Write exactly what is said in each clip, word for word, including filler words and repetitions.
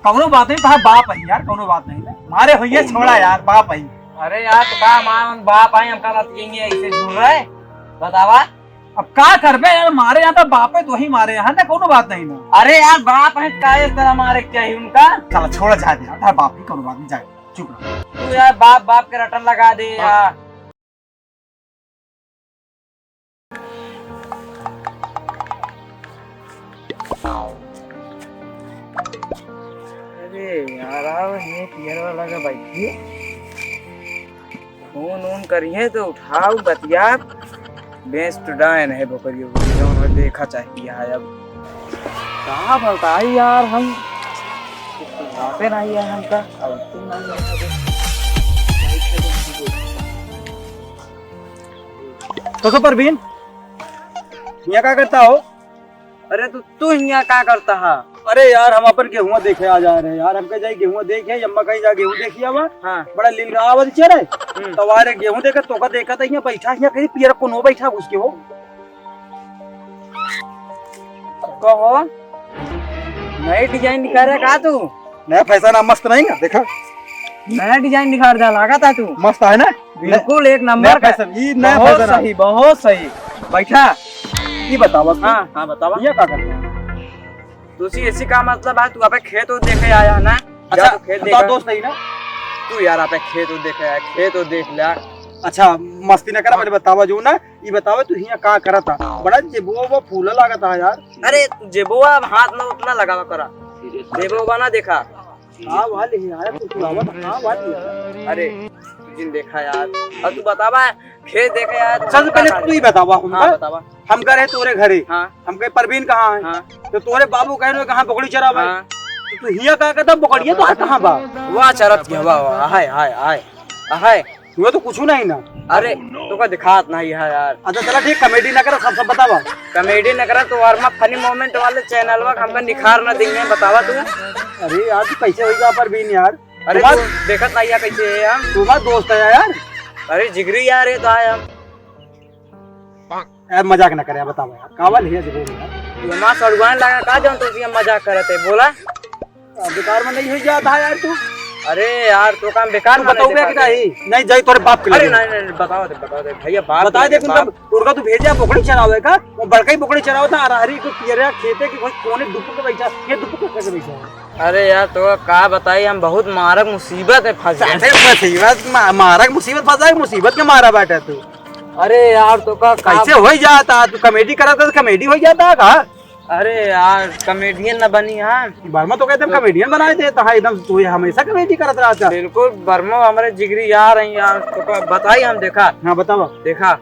कौनो बात नहीं, तोहार बाप है यार, कौनो बात नहीं ना। मारे होइए, छोड़ा यार, बाप है। अरे यार, तो का मान बाप है, हमका लतियेंगे ऐसे झूल रहे, बतावा। अब का करबे यार, मारे यहाँ पे बाप है, तो वही मारे यहाँ ना, कौनो बात नहीं ना। अरे यार, बाप है, का इस तरह मारे के चाहिए उनका? चला, छोड़ा, जा दे यार, तोहार बाप ही, कौनो बात नहीं, जा, चुप रह। तू यार बाप, बाप के रटन लगा दे यार। अरे यार, आओ, ये पियरवा लगा बैठी। फोन वोन करिहे तो उठाओ, बतिया। बेंस तो डायन है बोकरियो, जौन है देखा चाहिए है अब। का बताई यार, हम कुछ सुनाते नहीं है हमका, अब तुम नहीं है। तो, तो परवीन, यहाँ का करता हो? अरे तू, तू हियाँ का करता हा? अरे यार, हम अपन गेहुआ देखे आ जा रहे हैं यार, हमके जाई गेहुआ देखे, अम्मा कहीं जा गेहूँ देखी आवा। हाँ। बड़ा लील रहा आवत चले। हम्म। तो आ रहे गेहूँ देखे, तोका देखा था हियाँ बैठा, हियाँ कहीं पियर कोनो बैठा घुस के हो। कहो, नई डिजाइन निकाले का तू? नया फैशन आ मस्त नहीं ना, देखा। नया डिजाइन निकाल दे, लागत है तू। मस्त है ना? बिल्कुल एक नंबर नया का। फैशन, ई नया बहुत फैशन है। सही, बहुत सही। बैठा। ई बतावा तू। हाँ, हाँ, बतावा। ये का करता है? तुसी ऐसी का मतलब है, तू अबे खेत वो देखे आया है ना? अच्छा, जा तू खेत तो देखा। दोस्त है ना? तू यार अबे खेत वो देखे आया, खेत वो देख लिया। अच्छा, मस्ती ना करा, हाँ। पहले बतावा जो ना, ई बतावा तू हियाँ का करत है? बड़ा जेबुआ वो फूला लागत है यार। अरे, जेबुआ अब हाथ में उतना लगावा करा। जेबुआ ना देखा। हाँ, वाली है यार, तू फुलावा था, हाँ, वाली है। अरे, तू जिन देखा यार। अब तू बतावा, खेत देखा यार, सबसे पहले तू ही बतावा हमका। हाँ, बतावा। हम गए रहे तोरे घरे। हाँ। हम कहे, "परवीन कहाँ है?" हाँ। तो तोरे बाबू कह रहे, "कहाँ बकरी चरावे?" हाँ। तो तू हियाँ का कहता, बकरिया तो कहाँ बा? वाह, चरत के, वाह, वाह, हाय, हाय, हाय, हाय। वो तो कुछ नहीं ना। अरे, तोका दिखात नहीं है यार। अच्छा, चला ठीक, comedy ना करा, सब, सब बतावा। Comedy ना करा तो वर्मा funny moment वाले channel में हमका निखार ना देंगे, बतावा तू। अरे यार, तू कैसे होइगा परवीन यार? अरे, तुम्हार तू देखत नहीं है कैसे है हम? तुम्हार दोस्त है यार। अरे, जिगरी यार, ये तो आए हम। यार, मजाक ना करे, बतावा यार, कावल है जिगरी यार? तू हमार सड़ुआन लगा का, जौन तो मजाक करत है, बोला? अब बेकार में नहीं हो जाता है यार तू। अरे यार, तो काम बेकार तू में नहीं बताओगे देखा कि दे। नहीं? नहीं जाई तोरे बाप के अरे लगे। नहीं, नहीं, नहीं, बताओ दे, बताओ दे, भैया, बाप बता के दे, लगे, कुल बाप। तब उनका तू भेजा बोकड़ी चरावे का, वो बड़का ही बोकड़ी चरावत है, अरहरी को पियरा खेते की कोई कोने दुपुक के बैठा, ये दुपुक के बैठा है। अरे यार, तो का बताई, हम बहुत मारक मुसीबत में फंस गए। अरे मुसीबत, मा-, मारक मुसीबत फंसा है, मुसीबत के मारा बैठा तू। अरे यार, तो का, का कैसे हो जाता? तू comedy करता तो comedy हो जाता का? अरे यार, comedian ना बनी, हाँ। वर्मा तो कहते हम comedian बनाए थे, तो हाँ, एकदम तू ये हमेशा comedy करत रहता। बिल्कुल, वर्मा हमारे जिगरी यार हैं यार, तो का बताई हम, देखा। हाँ, बतावा। देखा।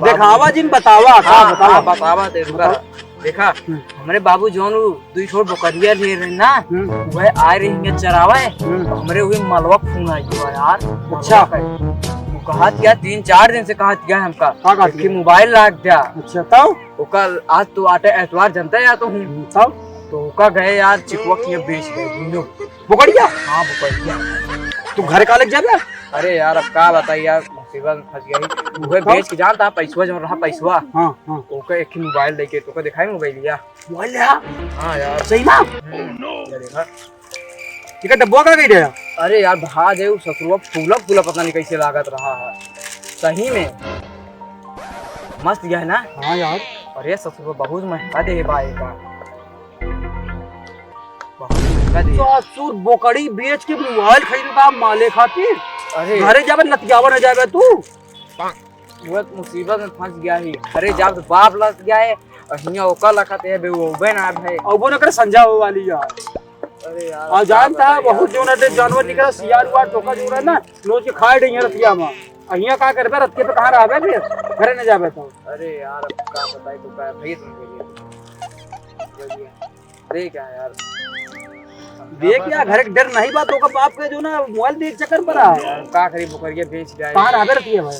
देखावा जिन बतावा, का हाँ, बतावा? हाँ, बतावा दे, रुका। बतावा। देखा, हम्म। हमरे बाबू जौन उ दुई ठो बकरिया ले रहे ना, हम्म। वह आए रही है चरावे, हम्म। तो हमरे वही मलवा फोन आई हुआ यार। अच्छा। मलवा का। वो कहा दिया, तीन चार दिन से कहा दिया हमका। का कहा कि दिया? मोबाइल लाग दिया। अच्छा, तब? ओका आज तो आटे एतवार जनता या तो हूँ। हम्म, तब? तो ओका गए यार, चिकवा किया बेच गए दुनो। बोकड़िया? हाँ, बोकड़िया। तू घर का लेके जाबे? अरे यार, अब का बताई यार, मुसीबत में फंस गई। उहे तब? बेच के जानता, पैसवा जो रहा, पैसवा। हाँ, हाँ। ओका एक ही मोबाइल देके, तोका दिखाई मोबाइल लिया। मोबाइल लिया? हाँ यार। सही में? हम्म, ये देखा। ठीक है, डब्बा का कही रहा? अरे यार, भा दे, उ ससुरवा फूला फूला पता नहीं कैसे लागत रहा है। सही में। मस्त गया है ना? हाँ यार। अरे ससुरवा बहुत महंगा दे भाई का। बहुत महंगा दे। ससुर बोकड़ी बेच के मोबाइल खरीदता माले खातिर। अरे। घरे जाबे नतियावा न जाबे तू। वो मुसीबत में फंस गया ही। घरे जाब तो बाप लत गया है, और हियां ओकर लखत है, बे वो बे ना भाई। और वो न करे संझा हो वाली यार। अरे यार, और जानता है, बहुत जोना दे जानवर निकला, सियार उआर तोका जो रहा ना, नोच के खाए रही है रतिया में। और हियां का करबे, रतिया पे कहाँ रहबे फिर? घरे न जाबे तो। अरे यार, अब का बताई तो का, भैया तुम बोलिए। बोलिए। देख यार। देख यार, घर के डर नहीं बा, तो का बाप के जो ना मोबाइल देख चक्कर पर आ। यार, का करी, बोकरिया बेच जाए। कहाँ रहबे रतिया भाई?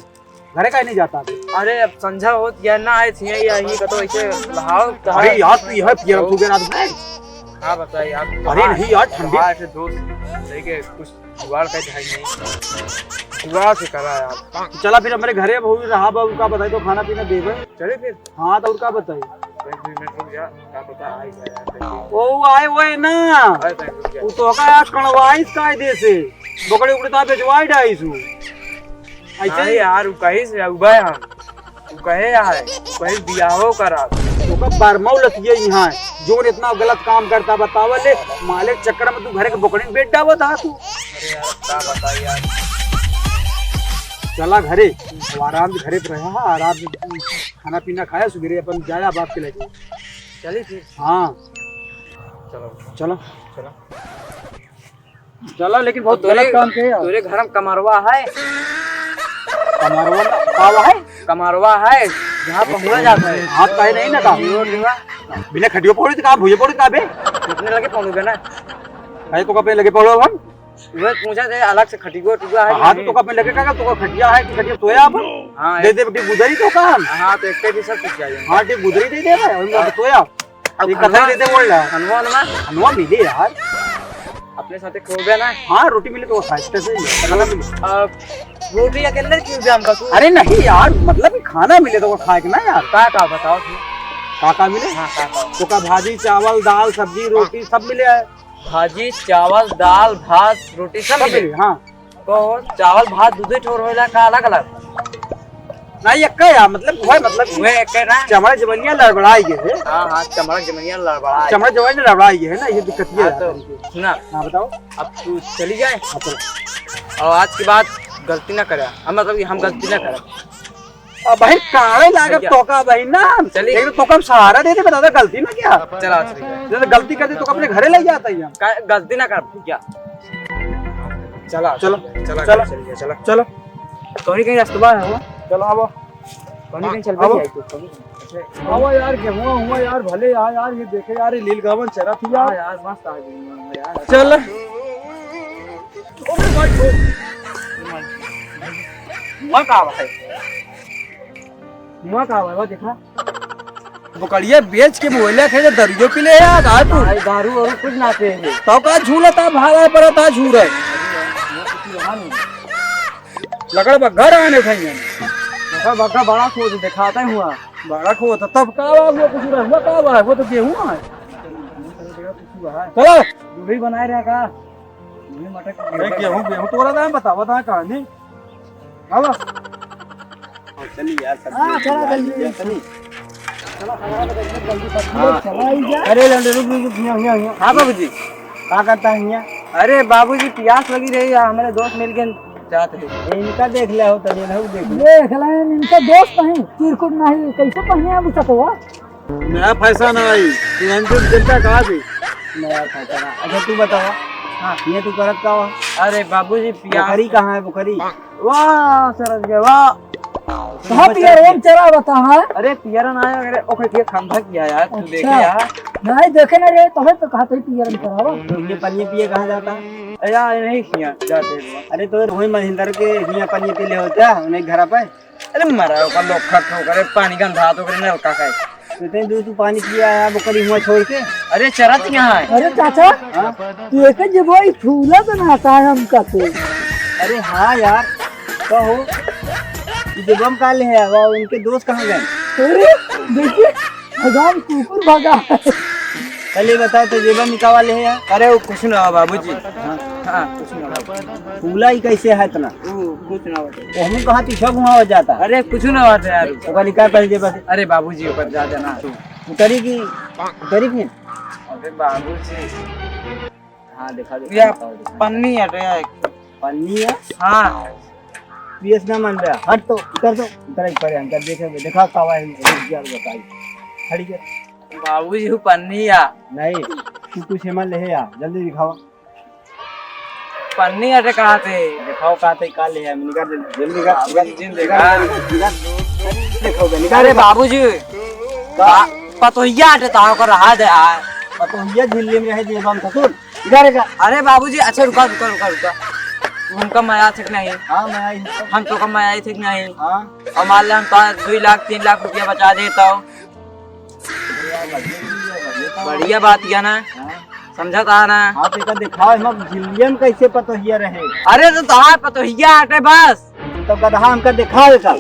घरे काहे नहीं जाता अभी? अरे, अब संझा होत गया ना, आए थे यही, कतो ऐसे लहाव, अरे यार, तू यह पियर तू गया रात में। हाँ, बताइए आप। अरे नहीं यार, ठंडी। हाँ, ऐसे दोस्त लेके कुछ जुगाड़ का है नहीं। जुगाड़ से करा यार। चला फिर हमारे घरे, अब रहा बा, उनका बताई तो खाना पीना देबे। चले फिर। हाँ, तो उनका बताई। भाई, दो मिनट रुक जा, का पता आई जाए यार, कहीं। ओ, आए, ओए ना। अरे, भाई, रुक जा। उ तो का यार कड़वाइस कायदे से। बोकड़ी उकड़ी तो बेचवाई डाइस हूँ। ऐसे नहीं ही यार, उ कहीं से उबे हम। उ कहे आए, उ कहीं बियाहो करा। तो का बरमऊ लतिये यहाँ है। जोन इतना गलत काम करता बतावा ले, मालिक चक्कर में तू घरे के बोकड़ी में बेच डावा था तू। अरे यार, का बताई यार। चला घरे, वो आराम से घरे पे रहा, आराम से खाना पीना खाया, सुबेरे अपन जाया बाप के लगे। चली फिर। हाँ। चलो। चलो। चलो। चलो, लेकिन बहुत तोरे, गलत काम किया। तोरे घर में कमरवा है? कमरवा का है? कमरवा है, जहाँ पहुँचा जाता है। हाथ काहे नहीं ना काम? बिना खटियो पड़ी तो कहाँ भुजे पड़ी कहाँ बे? इतने लगे पहुँच गए ना। भाई तो कब लगे पड़ो हम? वह पूछा थे अलग से खटियो टुआ है हाँ, कि तो नहीं? तो कब लगे का तो का खटिया है कि खटिया सोया अपन? हाँ, दे एक दे बेटी गुजरी तो काम। हाँ, तो एक भी सब सीख जाइए। हाँ, ठीक गुजरी दे दे भाई, हम अब सोया। अब एक खाना, कथा दे दे बोल रहा। खानवा वानवा? खानवा मिले यार। अपने साथे खूबे ना? हाँ, रोटी मिले तो खाए, कैसे मिले? खाना मिले। अब रोटी अकेले क्यों जाम का तू? अरे नहीं यार, मतलब कि खाना मिले तो खाए के ना यार। का, का बताओ तू? का, का मिले? हाँ, का, का? तो का भाजी, चावल, दाल, सब्जी, रोटी सब मिले है। भाजी, चावल, दाल, भात, रोटी सब सब मिले? मिले, हाँ। तो चावल भात दू दू ठोर होला का अलग अलग? नहीं, एक का यार, मतलब, वह, मतलब, वह एक है ना? चमड़ा जवनिया लड़बड़ाई गए है। हाँ, हाँ, चमड़ा जवनिया लड़बड़ाई। चमड़ा जवनिया लड़बड़ाई गए है ना, ये दिक्कत ये हाँ, है तो यार। सुना। हाँ, बताओ। अब तू चली जाए। हाँ, चलो। और आज के बाद गलती ना करे। हम, मतलब कि हम गलती ना करे। अब भाई, काले लागत भैया। तोका भाई ना। चली। एक तो तोका हम सहारा देते, बता दे, गलती ना क्या? चला, चली जाए। जैसे गलती कर दे, तो अपने घरे ले जाता ही हम। का-, गलती ना कर, भैया। चला, चलो, चला, चलो। चल गया, चला। चलो। कहीं कहीं रास्ता है वो? चलो, आवा। कहीं कहीं चल आवा। भाई, तू कहीं। अच्छा, आवा यार, गेहुआ हुआ यार, भले यार, यार, ये देखे यार, ये लील गावन चरा थी यार। हाँ यार, मस्त आ गई यार। चल। ओ भाई, ओ। हुआ का है? हुआ का है? वो देखा। बोकड़िया बेच के बोले खे जे दरुओ पी ले यार, आ तू। भाई, दारू और कुछ ना पिए। तो का झूलता भागा पर था झूर है। लकड़ बग्घा रहने थे ये। लकड़ बग्घा बड़ा खोज दिखाते हुआ। बड़ा खोज तब का हुआ, वो कुछ रहुआ का हुआ, वो तो गेहूं है। चलो। दूध ही बनाए रहा का? दूध ही मटर की अरे गेहूं, गेहूं तोरा था, बता, बता कहानी। आवा। हाँ, चली यार, सब हाँ, लोग चला यार, जल्दी। ये चली। चला, चला, जल्दी, जल्दी, हाँ। चला ही जा। अरे, लंडे, रुक, रुक, रुक, हियाँ, हियाँ, हियाँ। हाँ, बाबूजी। का करता है हियाँ? अरे, बाबूजी, प्यास लगी रही है, हमारे दोस्त मिल के जाते हैं। इनका देख ले हो, तनी इनहू देख ले। देख ले, इनका दोस्त नहीं, चिरकुट नहीं, कैसे पहने हैं वो सतवा? नया फैशन आई, तू अंतिम दिन तक आ भी। नया फैशन आ। अच्छा, तू बतावा, हाँ। ये तू करत का हो? अरे, बाबूजी, प्यास बोकरी कहाँ है, बोकरी? वाह, सरज गए, वाह। कहाँ पियरवन चरावत है? अरे, पियरन आया, अरे, ओके, ठीक, खंधा किया यार, तू देखे अच्छा। यार। नहीं, देखे ना रे, तबे तो कहा था पियरन चरावा। ये पनिया पिए कहाँ जाता है? अरे यार, नहीं किया जाते। अरे, तो वही महेंद्र के हियाँ पनिया पी ले होता, उन्हें घर पे। अरे, मरा ओकर लोग खट हो करे, पानी गंधा तो करे नलका का। तो इतने दूर तू पानी पिया है, बोकरी हुआ छोड़ के? अरे, चरत यहाँ है। अरे चाचा, हाँ? तू एक जब वही फूला बनाता है हमका तो। अरे हाँ यार, कहो, ये जब हम काले हैं, वो उनके दोस्त कहाँ गए? अरे, देखिए, भगवान कुकुर भगा। पहले बताओ तो जेबा में का वाले है यार? अरे वो कुछ ना हो बाबूजी। हाँ। हाँ, कुछ ना हो। फूला ही कैसे है इतना? वो कुछ ना हो। तो हम कहाँ पीछा घुमावा जाता? अरे कुछ ना होता यार। ओकर निकाल पहले जेबा से। अरे बाबूजी, ओकर जा देना। उतरी की, उतरी की? अरे बाबूजी। हाँ, दिखा दे, या दिखा दे। पन्नी है रे, एक। पन्नी है? हाँ। पीएस ना मान रहा, हट तो, उतर तो, उतर एक बार अंदर देखे, देखा कावा है, एक बार बताई। खड़ी कर। बाबूजी, वो पन्नी है। नहीं, तू कुछ हेमन ले आ, जल्दी दिखावा। पन्नी अटे कहाँ थे? दिखाओ कहाँ थे, का ले है, निकाल जल्दी, जल्दी निकाल, बाबूजी, निकाल, जिन निकाल, देखा। निकाल, निकाल, निकाल, निकाल। अरे बाबूजी, का? पा-, पतोहिया अटे ता ओकर रहा दे आ। पतोहिया झिल्ली में रहे जेबा में ससुर। इधर का? अरे बाबूजी, अच्छा रुका, रुका, रुका, रुका। उनका मया थे कि नहीं? हाँ, मया ही। हम तो का मया थे कि नहीं? हाँ। और मान ले हम तो दो लाख, तीन लाख रुपया बचा दे तो। बढ़िया बात किया ना। हाँ। समझा था ना? हाँ, तो इधर दिखाओ, हम झिल्लियन कैसे पतोहिया रहे? अरे तो तहार पतोहिया अटे बस। तो गदहा हमका दिखाओ एका।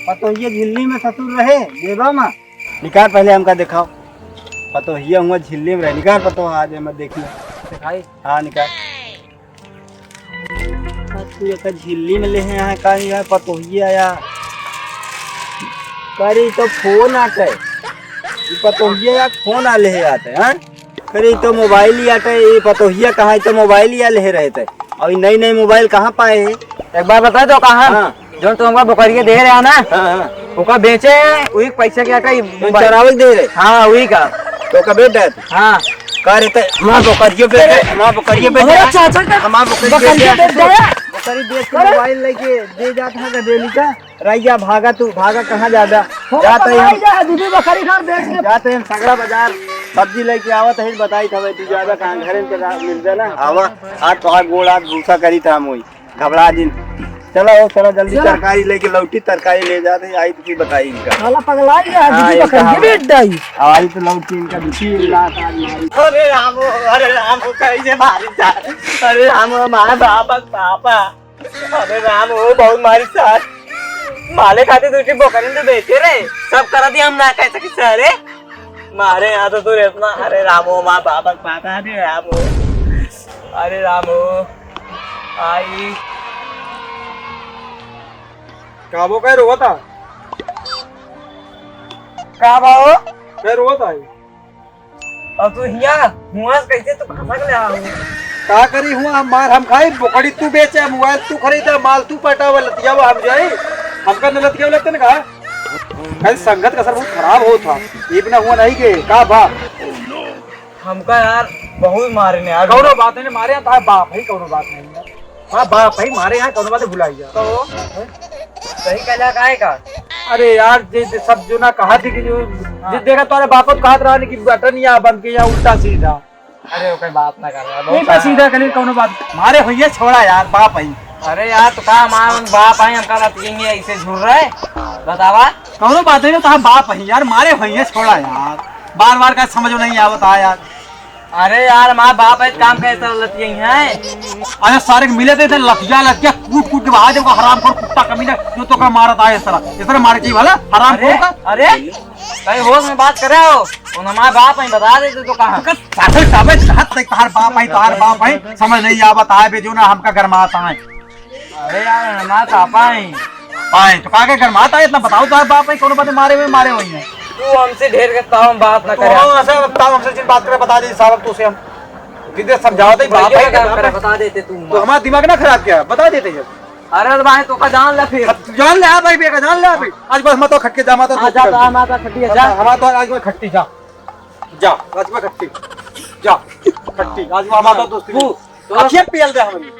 पतोहिया झिल्ली में ससुर रहे, जेबा में। निकाल, पहले हमका देखाओ। पतोहिया हुआ झिल्ली में रहे, निकाल पतोह आज हम देखी। दिखाई? हाँ, निकाल। तू एक झिल्ली में लेहे आए, का यार पतोहिया या? करे तो फोन आटे, ई पतोहिया या फोन आ लेहे आटे, हाँ? करे तो मोबाइल ही आटे, ई पतोहिया कहाँ, ई तो मोबाइल ही आ लेहे रहे थे। और ई नई नई मोबाइल कहाँ पाए है? एक बार बता दो कहाँ? हाँ। जौन तू हमका बोकरिया दे रहा ना, हाँ, हाँ। ओका बेचे, वही पैसा के आटा ही तो मोबाइल। चरावे के दे रहे? हाँ, वही का। तो ओका बेच दे तू? हाँ। का रे, ते हमार बोकरिया बेच दे, हमार बोकरिया बेच दे। हमारा चाचा का हमार बोकरिया बेच दे। बकरिया बेच दे। बोकरी बेच के अरे। मोबाइल लेके दे जात है गदेली का। रैया भागा तू, भागा कहाँ जाबा? हम जात है पकड़ाई हम। जा, दीदी बकरी घर बेच के। जात है हम सगड़ा बाजार, सब्जी लेके आवत है, बताई था भाई, तू जाबा कहाँ, घरे में तो मिल जाना। आवा, आज तोहार गोड़ आज भूसा करी था हम वही। घबरा जिन। चलो, चलो, जल्दी चलो। तरकारी लेके लौटी, तरकारी ले जाते, आई तो फिर बताई इनका। साला पगला गया है, हाँ, दीदी ये बकरी कहाँ के है? बेच डाई। आई तो लौटी इनका दूसरी लात आज मारी। अरे राम हो, अरे राम हो, कैसे मारी जा? अरे राम हो, माँ बाप, पापा। अरे राम हो, बहुत मारी सार। माले खातिर दूसरी बोकरन तो बेचे रे। सब करा दिया हम ना कह सकी सारे। मारे यहाँ तो तू रेशमा, अरे राम हो, माँ बाप, पापा, अरे राम हो। अरे राम हो। आई। का वो कह रोवत है? का भाव? कह रोवत है? और तू हिया हुआ कैसे तू खसक ले आओ? का करी हुआ, हम मार हम खाई, बोकड़ी तू बेचे, मोबाइल तू खरीदा, माल तू पटावा, लतियावा हम जाई, हमका न लतियावा लगते न का? कल संगत का सर बहुत खराब होत था, ये बिना हुआ नहीं गए, का भा? हमका यार बहुत मारे ने यार। कौनो बात नहीं, मारे यहाँ तो बाप है, कौनो बात नहीं है। हाँ, बाप है, मारे यहाँ कौनो बात भुलाई जा। तो हैं? सही कहला काहे का? अरे यार, जे, जे सब जो ना कहा थी कि जो, हाँ। जे देखा तोरे बाप को कहा रहा कि बटन या बंद के या उल्टा सीधा। अरे ओकर बात ना कर रहा, बहुत उल्टा सारा सीधा कहीं कौनो बात। मारे होइए छोड़ा यार, बाप है। अरे यार, तो का मार बाप है, हमका बात कहेंगे ऐसे झूर रहे? बतावा। कौनो बात नहीं, तो हम बाप है यार, मारे होइए छोड़ा यार। बार बार का समझ नहीं आवत है यार। अरे यार, माँ बाप है, काम कैसे लतियई है? अरे सारे के मिले थे, इधर लतिया, लतिया कूट कूट के बाहर, देखो हरामखोर कुत्ता कमीना, जो तो का मारत आए इस तरह, इस तरह मारे चाहिए वाला हरामखोर अरे, का। अरे, कहीं होश में बात करे हो, उन हमारे बाप है, बता दे तू तो कहाँ। तो का सारे तबे चाहत तक तहार बाप है, तहार बाप है, समझ नहीं आवत आए बे, जो ना हमका गरमात आए। अरे यार, हमार पापा हैं। पाए, तो का के गरमात आए इतना? बताओ, तोहार बाप है, कौनो बात मारे हुए, मारे हुए हैं। तू हमसे ढेर के ताव बात ना तो करे। हम ऐसा ताव हमसे जिन बात करे, बता दे साहब, तू से हम जिदे समझावत है, बाप भैया है का का काम करे, बाप है? बता देते तू। तो हमारा दिमाग ना खराब किया, बता देते हैं। अरे भाई, तो का जान ले फिर। अब तू जान ले, हाँ भाई, बेका जान ले, हाँ भाई। आज बस मत खटके जा, माता हाँ, दोस्ती जा, कर तो दे। हाँ, माता खटिया, अब जा। हमारा तो आज बस खट्टी जा। जा, आज बस खट्टी। जा, खट्टी, आज वो हमारा दोस्ती तू, नहीं। तू अब ये पियल दे हमें।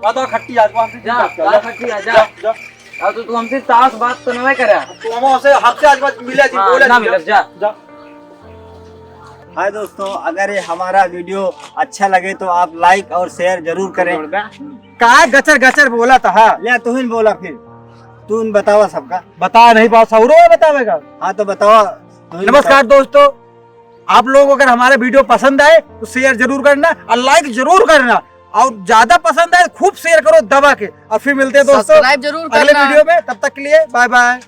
माता खट्टी, आज वो हमसे जा, जा, जा, जा, खट्टी, जा, जा। जा, जा। अब तो तू हमसे सास बात तो नहीं करे। तू हम हमसे, हमसे आज बात मिले जी, हाँ, बोले ना जी, मिले, जा। जा। जा। हाय दोस्तों, अगर ये हमारा वीडियो अच्छा लगे तो आप लाइक और शेयर जरूर करें। का गचर गचर बोला था, हाँ? ले, तू ही बोला फिर। तू ही बतावा सबका। बता नहीं पाओ, सौरो बतावेगा। हाँ, तो बतावा। तू ही नमस्कार बतावा। दोस्तों, आप लोग अगर हमारा वीडियो पसंद आए तो शेयर जरूर करना और लाइक जरूर करना, और ज्यादा पसंद आए तो खूब शेयर करो दबा के। और फिर मिलते हैं दोस्तों सब्सक्राइब जरूर अगले करना। वीडियो में, तब तक के लिए बाय बाय।